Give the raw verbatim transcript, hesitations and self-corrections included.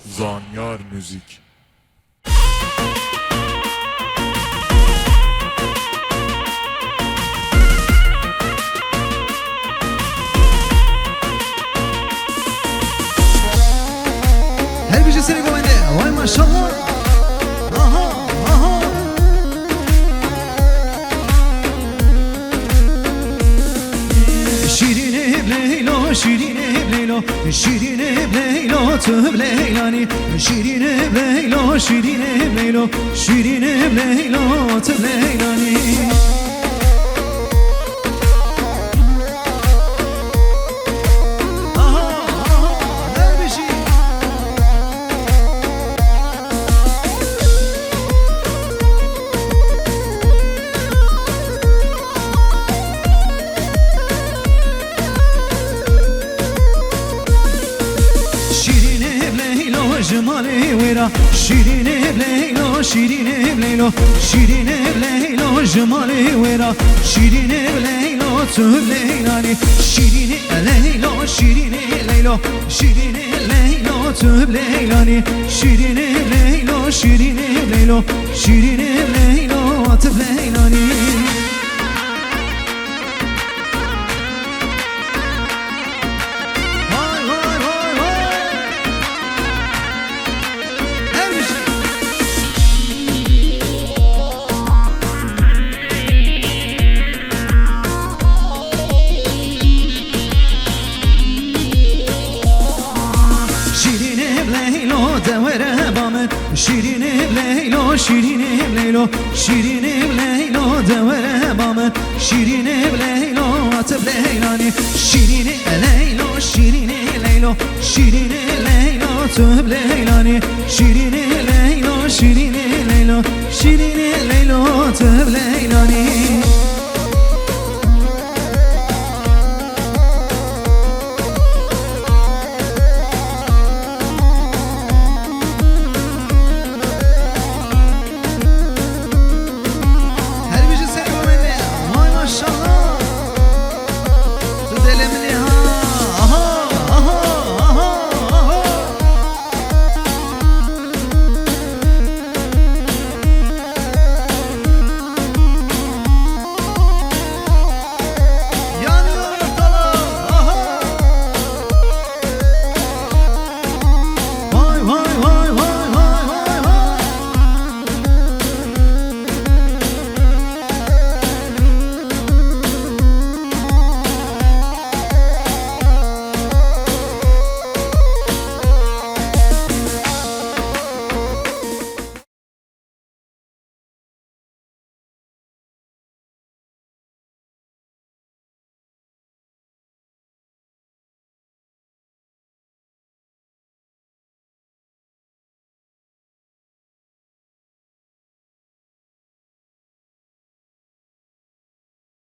Zanyar Müzik. Her bijî serê govende. Vay maşallah. Aha, aha. Şîrînê Leylo, şîrînê Leylo, şîrînê Leylo, tu Leylanî. Şîrînê Leylo, şîrînê Leylo, şîrînê Leylo, tu Leylanî. Aha, aha, her bijî. Şîrînê Leylo ji malê wê re. Şîrînê Leylo, şîrînê Leylo, şîrînê Leylo ji malê wê re. Şîrînê Leylo, tu Leylanî. Şîrînê Leylo, şîrînê Leylo, şîrînê Leylo, tu Leylanî. Şîrînê Leylo, şîrînê Leylo, şîrînê Leylo, tu Leylanî. Vay, vay, vay, vay. Her şey. Şîrînê Leylo de were ba min. Şîrînê Leylo, şîrînê Leylo, şîrînê Leylo de were ba min. Şîrînê Leylo, tu Leylanî. Şîrînê Leylo, şîrînê Leylo, şîrînê Leylo, tu Leylanî. Şîrînê Leylo, şîrînê Leylo, şîrînê Leylo, tu Leylanî.